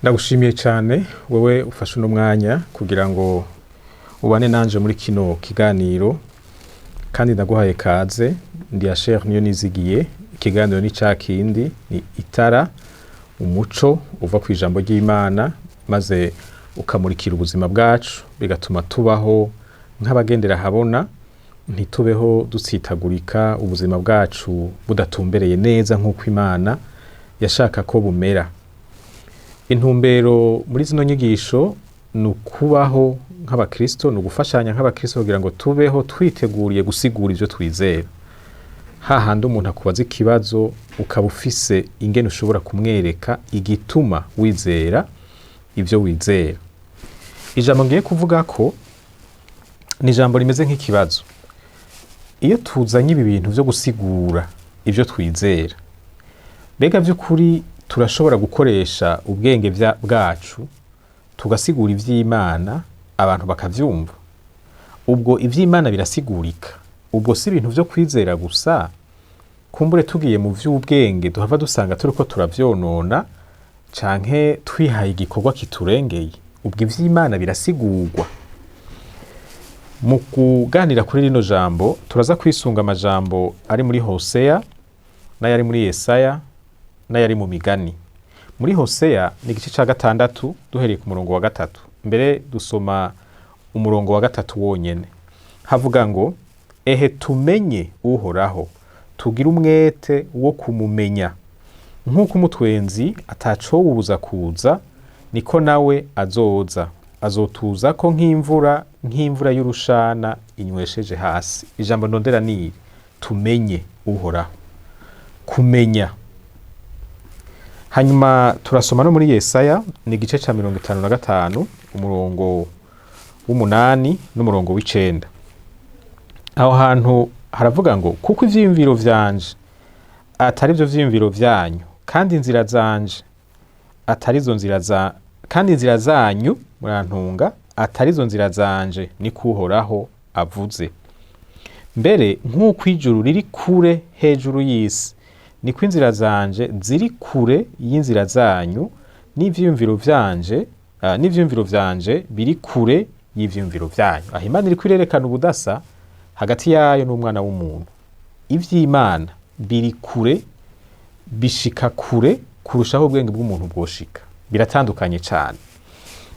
Ndagushimiye cyane wowe ufashe uno mwanya kugira ngo ubane nanje muri kino kiganiro, kandi ndaguhaye kaze. Ndi Asher niyo nizigiye. Ikiganiro ni ca kindi, ni itara, umuco uva ku ijambo ry'Imana maze ukamurikira ubuzima bwacu, bigatuma tubaho nk'abagendera habona, ntitubeho dutsitagurika, ubuzima bwacu budatumbereye neza nk'uko Imana yashaka ko bumera. Intumbero muri zino nyigisho ni ukubaho nk'abakristo, ni ugufashanya nk'abakristo kugira ngo tubeho twiteguriye gusigura ivyo twizera. Hahandi umuntu akubaza ikibazo, ukaba ufise ingene ushobora kumwereka igituma wizera ivyo wizera. Ijambo ngiye kuvuga ko ni ijambo rimeze nk'ikibazo. Iyo tuzanye ibi bintu vyo gusigura ivyo twizera, mbega vy'ukuri turashobora gukoresha ubwenge bwacu tugasigura ivy'Imana abantu bakavyumva? Ubwo ivy'Imana birasigurika? Ubwo si ibintu vyo kwizera gusa? Kumbure tugiye mu vy'ubwenge duhava dusanga turiko turavyonona canke twihaye igikorwa kiturengeye. Ubwo ivy'Imana birasigurwa? Mu kuganira kuri rino jambo turaza kwisunga amajambo ari muri Hoseya n'ayari muri Yesaya n'ayari mu Migani. Muri Hoseya ni igice ca 6 duhereye ku murongo wa 3. Mbere dusoma umurongo wa 3 wonyene. Havuga ngo: ehe tumenye Uhoraho, tugire umwete wo kumumenya. Nk'uko umutwenzi atacowubuza kuza, niko nawe azoza. Azotuza ko nk'imvura, nk'imvura y'urushana inywesheje hasi. Ijambo ndondera ni iri: tumenye Uhoraho. Kumenya. Hanyuma turasoma no muri Yesaya, ni igice ca 55, umurongo w'umunani n'umurongo w'icenda. Aho hantu haravuga ngo: kuko ivyiyumviro vyanje atari vyo vyiyumviro vyanyu, kandi inzira zanje atari zo nzira za, kandi inzira zanyu, murantunga, atari zo nzira zanje, niko Uhoraho avuze. Mbere nk'uko ijuru riri kure hejuru y'isi, niko inzira zanje ziri kure y'inzira zanyu, n'ivyiyumviro vyanje, n'ivyiyumviro vyanje biri kure y'ivyiyumviro vyanyu. Aho Imana iriko irerekana ubudasa hagati yayo n'umwana w'umuntu. Ivy'Imana biri kure, bishika kure kurushaho ubwenge bw'umuntu bwoshika. Biratandukanye cane.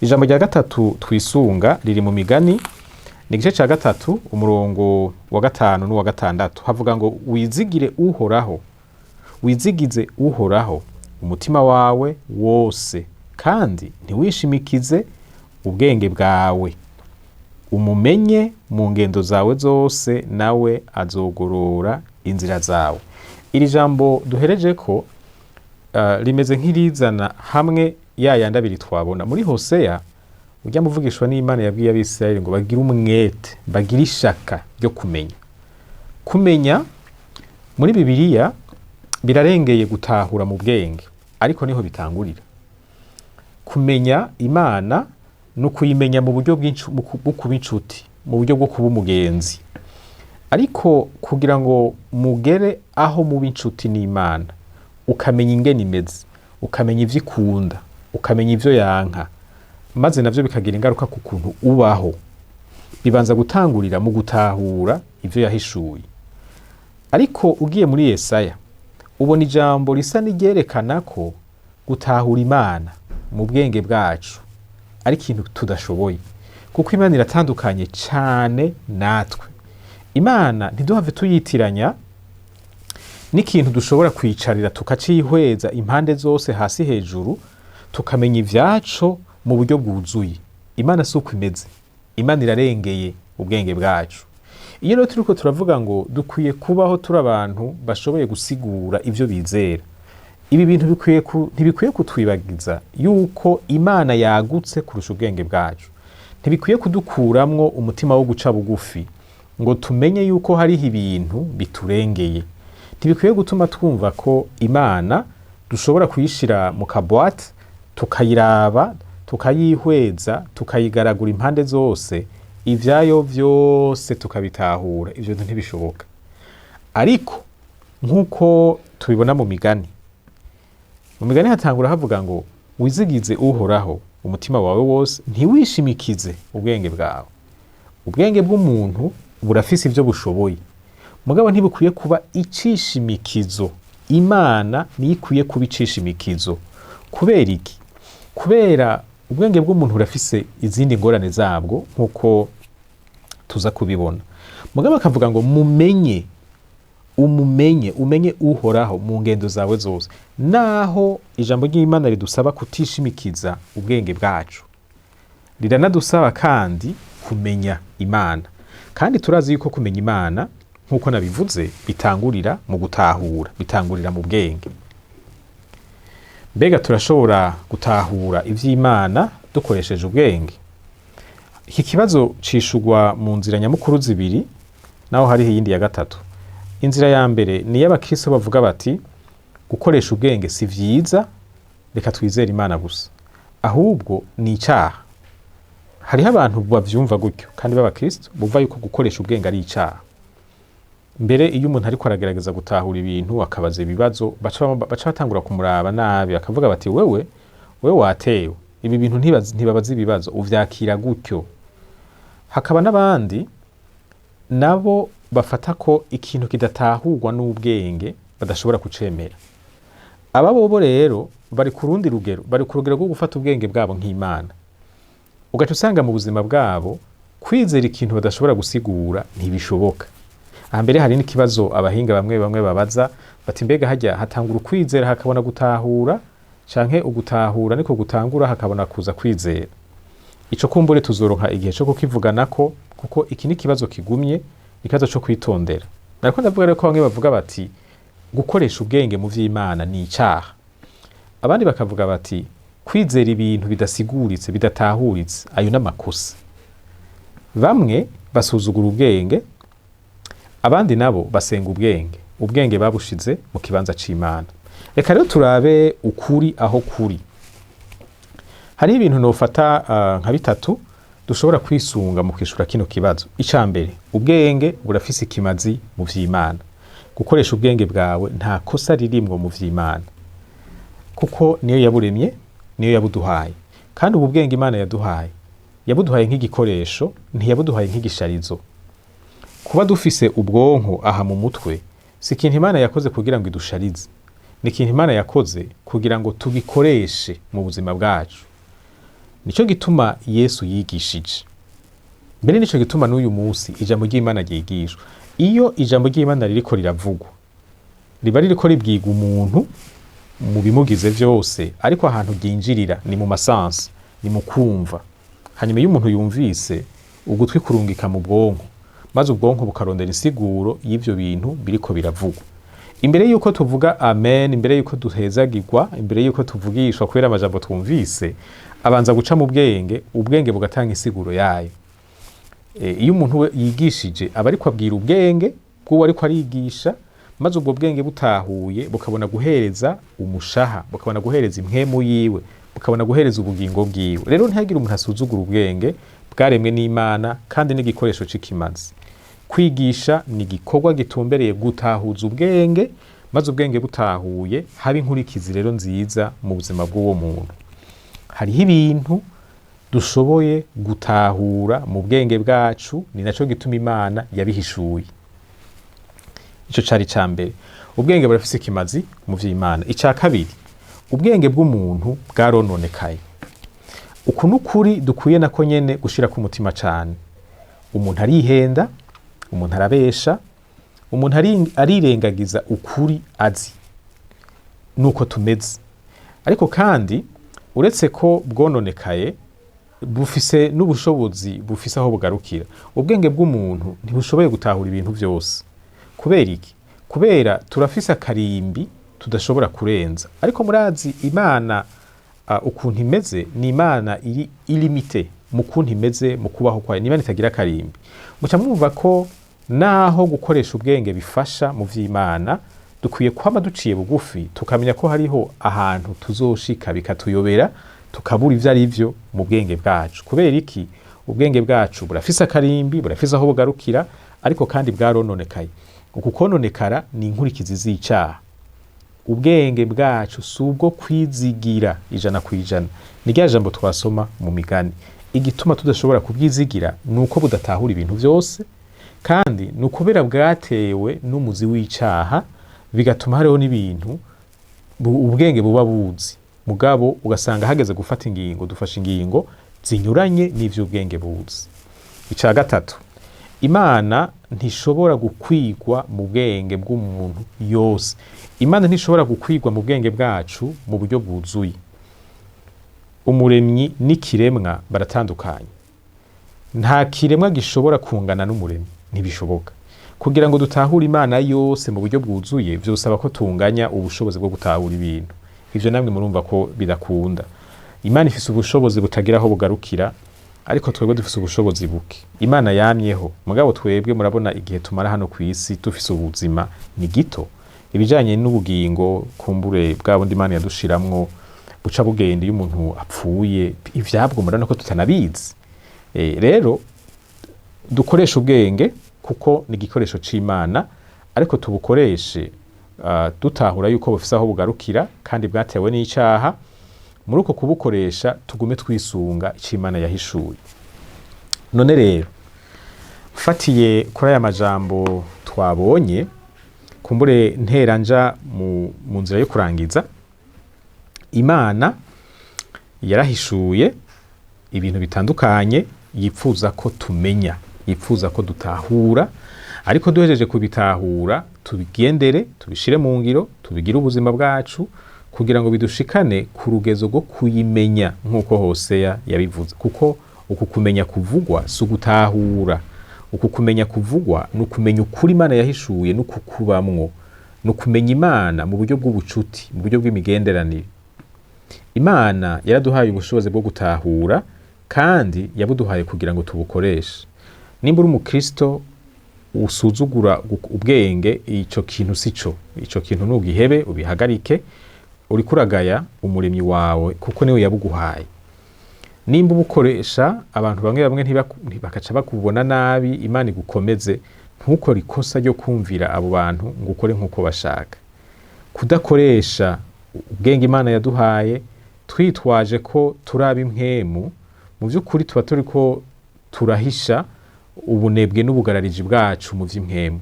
Ijambo rya 3 twisunga riri mu Migani, ni igice ca 3 umurongo wa 5 n'uwa 6. Havuga ngo: wizigire Uhoraho, wizigize Uhoraho umutima wawe wose, kandi ntiwishimikize ubwenge bwawe. Umumenye mu ngendo zawe zose, nawe azogorora inzira zawe. Iri jambo duhereje ko rimeze nk'irizana hamwe ya yandi abiri twabona muri Hoseya. Ujya muvugishwa n'Imana yabwiye Abisirayeli ngo bagire umwete, bagire ishaka ryo kumenya. Kumenya muri Bibiliya birarengeye gutahura mu bwenge, ariko niho bitangurira. Kumenya Imana ni ukuyimenya mu buryo bwo kuba inshuti, mu buryo bwo kuba umugenzi. Ariko kugira ngo mugere aho muba inshuti n'Imana, ukamenya ingene imeze, ukamenya ivyo ikunda, ukamenya ivyo yanka, maze navyo bikagira ingaruka ku kuntu ubaho, bibanza gutangurira mu gutahura ivyo yahishuye. Ariko ugiye muri Yesaya ubona ijambo risa n'iryerekana ko gutahura Imana mu bwenge bwacu ari ikintu tudashoboye, kuko Imana iratandukanye cane natwe. Imana ntiduhave tuyitiranya n'ikintu dushobora kwicarira tukacihweza impande zose, hasi hejuru, tukamenya ivyaco mu buryo bwuzuye. Imana si uko imeze. Imana irarengeye ubwenge bwacu. Iyo rero turiko turavuga ngo dukwiye kubaho turi abantu bashoboye gusigura ivyo bizera, ibi bintu ntibikwiye kutwibagiza yuko Imana yagutse kurusha ubwenge bwacu. Ntibikwiye kudukuramwo umutima wo guca bugufi ngo tumenye yuko hariho ibintu biturengeye. Ntibikwiye gutuma twumva ko Imana dushobora kuyishira mu kabwate, tukayiraba, tukayihweza, tukayigaragura impande zose, ivyayo vyose tukabitahura. Ivyo bintu ntibishoboka. Ariko nk'uko tubibona mu Migani, mu Migani hatangura havuga ngo Wizigize Uhoraho umutima wawe wose, ntiwishimikize ubwenge bwawe. Ubwenge bw'umuntu burafise ivyo bushoboye, mugabo ntibukwiye kuba icishimikizo. Imana niyo ikwiye kuba icishimikizo. Kubera iki? Kubera ubwenge bw'umuntu burafise izindi ngorane zabwo, nk'uko tuza kubibona. Mugabo akavuga ngo mumenye, umumenye, umenye Uhoraho mu ngendo zawe zose. Naho ijambo ry'Imana ridusaba kutishimikiza ubwenge bwacu, riranadusaba kandi kumenya Imana. Kandi turazi yuko kumenya Imana, nk'uko nabivuze, bitangurira mu gutahura, bitangurira mu bwenge. Mbega turashobora gutahura ivy'Imana dukoresheje ubwenge? Iki kibazo cishurwa mu nzira nyamukuru zibiri, naho hariho iyindi ya gatatu. Inzira ya mbere ni iy'abakristo bavuga bati gukoresha ubwenge si vyiza, reka twizere Imana gusa, ahubwo ni icaha. Hariho abantu bavyumva gutyo kandi b'abakristo, bumva yuko gukoresha ubwenge ari icaha. Mbere iyo umuntu ariko aragerageza gutahura ibintu, akabaza ibibazo, baca batangura kumuraba nabi, bakavuga bati wewe watewe, ibi bintu ntibabaza ibibazo, uvyakira gutyo. Hakaba n'abandi nabo bafata ko ikintu kidatahurwa n'ubwenge badashobora kucemera. Aba bobo rero bari ku rundi rugero, bari ku rugero rwo gufata ubwenge bwabo nk'Imana. Ugaca usanga mu buzima bwabo kwizera ikintu badashobora gusigura ntibishoboka. Aha mbere hari n'ikibazo abahinga bamwe bamwe babaza bati mbega hajya hatangura ukwizera hakabona gutahura, canke ugutahura niko gutangura hakabona kuza kwizera? Ico kumbure tuzoronka igihe co kukivuganako, kuko iki ni ikibazo kigumye, ni ikibazo co kwitondera. Nariko ndavuga rero ko bamwe bavuga bati gukoresha ubwenge mu vy'Imana ni icaha, abandi bakavuga bati kwizera ibintu bidasiguritse, bidatahuritse, ayo n'amakosa. Bamwe basuzugura ubwenge, abandi nabo basenga ubwenge. Ubwenge babushize mu kibanza c'Imana. Reka rero turabe ukuri aho kuri. Hariho ibintu nofata nka bitatu dushobora kwisunga mu kwishura kino kibazo. Ica mbere, ubwenge burafise ikimazi mu vy'Imana. Gukoresha ubwenge bwawe nta kosa ririmwo mu vy'Imana, kuko niyo yaburemye, niyo yabuduhaye. Kandi ubu bwenge Imana yaduhaye, yabuduhaye nk'igikoresho, ntiyabuduhaye nk'igisharizo. Kuba dufise ubwonko aha mu mutwe si ikintu Imana yakoze kugira ngo idusharize, ni ikintu Imana yakoze kugira ngo tugikoreshe mu buzima bwacu. Nico gituma Yesu yigishije. Mbere nico gituma n'uyu munsi ijambo ry'Imana ryigishwa. Iyo ijambo ry'Imana ririko riravugwa, riba ririko ribwiga umuntu mu bimugize vyose, ariko ahantu ryinjirira ni mu masansi, ni mu kumva. Hanyuma iyo umuntu yumvise, ugutwi kurungika mu bwonko, maze ubwonko bukarondera insiguro y'ivyo bintu biriko biravugwa. Imbere yuko tuvuga amen, imbere yuko duhezagirwa, imbere yuko tuvugishwa kubera amajambo twumvise, abanza guca mu bwenge, ubwenge bugatanga insiguro yayo. Iyo umuntu we yigishije, aba ariko abwira ubwenge bw'uwo ariko arigisha, maze ubwo bwenge butahuye bukabona guhereza umushaha, bukabona guhereza impwemu yiwe, bukabona guhereza ubugingo bwiwe. Rero ntihagire umuntu asuzugura ubwenge bwaremwe n'Imana, kandi n'igikoresho c'ikimazi. Kwigisha ni igikorwa gitumbereye gutahuza ubwenge, maze ubwenge butahuye haba inkurikizi rero nziza mu buzima bw'uwo muntu. Hariho ibintu dushoboye gutahura mu bwenge bwacu, ni naco gituma Imana yabihishuye. Ico cari ica mbere. Ubwenge burafise ikimazi mu vy'Imana. Ica kabiri, ubwenge bw'umuntu bwarononekaye. Uku n'ukuri dukwiye nako nyene gushirako umutima cane. Umuntu arihenda, umuntu arabesha, umuntu arirengagiza ukuri azi nuko tumeze. Ariko kandi uretse ko bwononekaye, bufise n'ubushobozi bufise aho bugarukira. Ubwenge bw'umuntu ntibushoboye gutahura ibintu vyose. Kubera iki? Kubera turafise akarimbi tudashobora kurenza. Ariko murazi Imana ukuntu imeze, ni Imana iri illimité mu kuntu imeze, mu kubaho kwayo. Ni Imana itagira akarimbi. Muca mwumva ko naho gukoresha ubwenge bifasha mu vy'Imana, dukwiye kwama duciye bugufi, tukamenya ko hariho ahantu tuzoshika bikatuyobera, tukabura ivyo ari vyo mu bwenge bwacu. Kubera iki? Ubwenge bwacu burafise akarimbi, burafise aho bugarukira, ariko kandi bwarononekaye. Uku kononekara ni inkurikizi z'icaha. Ubwenge bwacu si ubwo kwizigira 100%. Ni rya jambo twasoma mu Migani. Igituma tudashobora kubwizigira ni uko budatahura ibintu vyose, kandi ni ukubera bwatewe n'umuzi w'icaha, bigatuma hariho n'ibintu ubwenge buba buzi, mugabo ugasanga hageze gufata ingingo dufashe ingingo zinyuranye n'ivy'ubwenge buzi. Ica gatatu, Imana ntishobora gukwigwa mu bwenge bw'umuntu yose. Imana ntishobora gukwigwa mu bwenge bwacu mu buryo bwuzuye. Umuremyi n'ikiremwa baratandukanye. Nta kiremwa gishobora kungana n'umuremyi, ntibishoboka. Kugira ngo dutahure Imana yose mu buryo bwuzuye, vyosaba ko tunganya ubushobozi bwo gutahura ibintu. Ivyo namwe murumva ko bidakunda. Imana ifise ubushobozi butagira aho bugarukira, ariko twebwe dufise ubushobozi buke. Imana yamyeho, mugabo twebwe murabona igihe tumara hano kw'isi dufise ubuzima ni gito. Ibijanye n'ubugingo kumbure bwa bundi Imana yadushiramwo buca bugenda iyo umuntu apfuye, ivyabwo murabona ko tutanabizi. Rero dukoreshe ubwenge kuko ni igikoresho c'Imana, ariko tubukoreshe dutahura yuko bufise aho bugarukira kandi bwatewe n'icaha. Muri uko kubukoresha tugume twisunga ico Imana yahishuye. None rero mfatiye kuri aya majambo twabonye, kumbure ntera nja mu nzira yo kurangiza, Imana yarahishuye ibintu bitandukanye yipfuza ko tumenya, yipfuza ko dutahura, ariko duhejeje kubitahura tubigendere, tubishire mu ngiro, tubigire ubuzima bwacu kugira ngo bidushikane ku rugezo rwo kuyimenya nk'uko Hoseya yabivuze. Kuko uku kumenya kuvugwa si ugutahura, uku kumenya kuvugwa ni ukumenya ukuri Imana yahishuye n'ukukubamwo, ni ukumenya Imana mu buryo bw'ubucuti, mu buryo bw'imigenderanire. Imana yaraduhaye ubushobozi bwo gutahura kandi yabuduhaye kugira ngo tubukoreshe. Nimba uri umukristo usuzugura ubwenge, ico kintu sico, ico kintu nugihebe, ubihagarike. Uriko uragaya umuremyi wawe kuko niwe yabuguhaye. Nimba ubukoresha abantu bamwe bamwe bakaca bakubona nabi, Imana igukomeze, ntukore ikosa ryo kumvira abo bantu ngo ukore nk'uko bashaka. Kudakoresha ubwenge Imana yaduhaye twitwaje ko turaba impwemu, mu vy'ukuri tuba turiko turahisha ubunebwe n'ubugarariji bwacu mu vy'impwemu.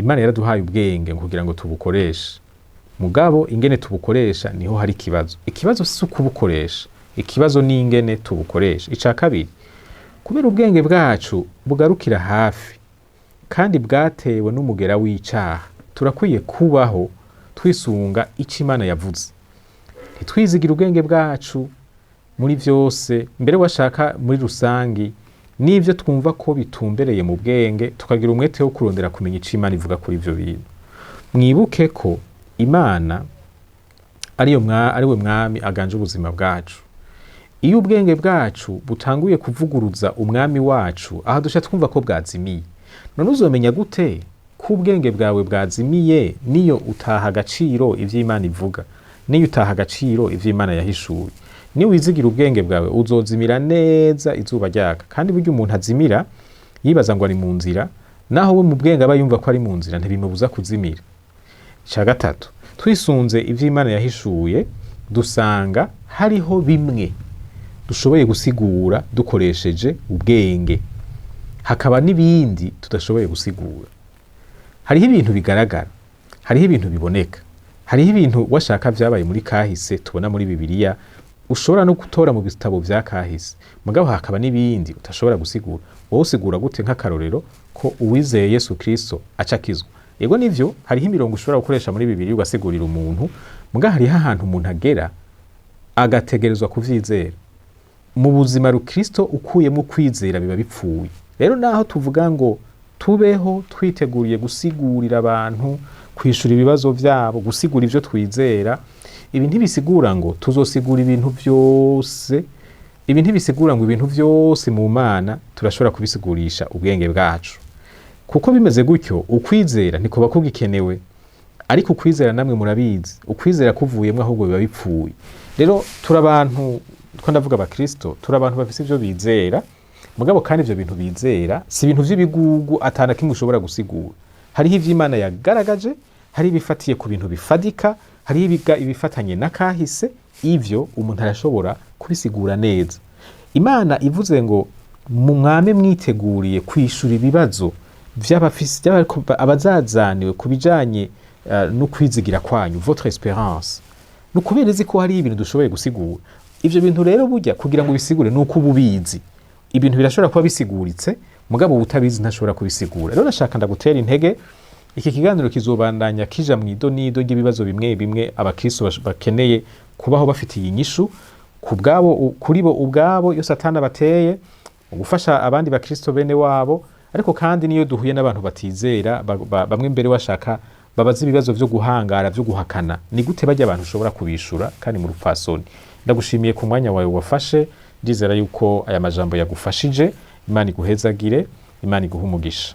Imana yaraduhaye ubwenge kugira ngo tubukoreshe, mugabo ingene tubukoresha niho hari ikibazo. Ikibazo si ukubukoresha, ikibazo ni ingene tubukoresha. Ica kabiri, kubera ubwenge bwacu bugarukira hafi kandi bwatewe n'umugera w'icaha, turakwiye kubaho twisunga ico Imana yavuze. Ntitwizigire ubwenge bwacu muri vyose, mbere washaka muri rusangi n'ivyo twumva ko bitumbereye mu bwenge, tukagira umwete wo kurondera kumenya ico Imana ivuga kuri ivyo bintu. Mwibuke ko Imana ari we mwami aganje ubuzima bwacu. Iyo ubwenge bwacu butanguye kuvuguruza umwami wacu, aha duca twumva ko bwazimiye. None uzomenya gute ko ubwenge bwawe bwazimiye niyo utaha agaciro ivyo Imana ivuga, niyo utaha agaciro ivyo Imana yahishuye? Niyo wizigira ubwenge bwawe uzozimira neza izuba ryaka. Kandi burya umuntu azimira yibaza ngo ari mu nzira, naho we mu bwenge aba yumva ko ari mu nzira, ntibimubuza kuzimira. Ica gatatu, twisunze ivyo Imana yahishuye dusanga hariho bimwe dushoboye gusigura dukoresheje ubwenge, hakaba n'ibindi tudashoboye gusigura. Hariho ibintu bigaragara, hariho ibintu biboneka, hariho ibintu washaka vyabaye muri kahise tubona muri Bibiliya, ushobora no gutora mu bitabo vya kahise, mugabo hakaba n'ibindi utashobora gusigura. Wowe usigura gute nk'akarorero ko uwizeye Yesu Kristo aca akizwa? Yego nivyo, hariho imirongo ushobora gukoresha muri Bibiliya ugasigurira umuntu, mugabo hariho ahantu umuntu agera agategerezwa kuvyizera. Mu buzima rukristo ukuyemo kwizera biba bipfuye. Rero naho tuvuga ngo tubeho twiteguriye gusigurira abantu, kwishura ibibazo vyabo, gusigura ivyo twizera, ibi ntibisigura ngo tuzosigura ibintu vyose. Ibi ntibisigura ngo ibintu vyose mu Mana turashobora kubisigurisha ubwenge bwacu. Kuko bimeze gutyo ukwizera ntikuba kugikenewe. Ariko ukwizera namwe murabizi, ukwizera kuvuyemwo ahubwo biba bipfuye. Rero turi abantu, ko ndavuga abakristo, turi abantu bafise ivyo bizera, mugabo kandi ivyo bintu bizera si ibintu vy'ibigugu atana kimwe ushobora gusigura. Hariho ivyo Imana yagaragaje, hari ibifatiye ku bintu bifadika, Hariho ibifatanye n'akahise, ivyo umuntu arashobora kubisigura neza. Imana ivuze ngo mwame mwiteguriye kwishura ibibazo abazazaniwe ku bijanye no kwizigira kwanyu, votre espérance, ni ukubera izi ko hari ibintu dushoboye gusigura. Ivyo bintu rero burya kugira ngo ubisigure ni uko uba ubizi. Ibintu birashobora kuba bisiguritse, mugabo utabizi ntashobora kubisigura. Rero nashaka ndagutera intege. Iki kiganiro kizobandanya kija mu idonido ry'ibibazo bimwe bimwe abakristo bakeneye kubaho bafitiye inyishu ku bwabo, kuri bo ubwabo iyo Satani abateye, mu gufasha abandi bakristo bene wabo. Ariko kandi niyo duhuye n'abantu batizera, bamwe mbere washaka babaza ibibazo vyo guhangara, vyo guhakana, ni gute bajya abantu ushobora kubishura kandi mu rupfasoni? Ndagushimiye ku mwanya wawe wafashe. Ndizera yuko aya majambo yagufashije. Imana iguhezagire, Imana iguhe umugisha.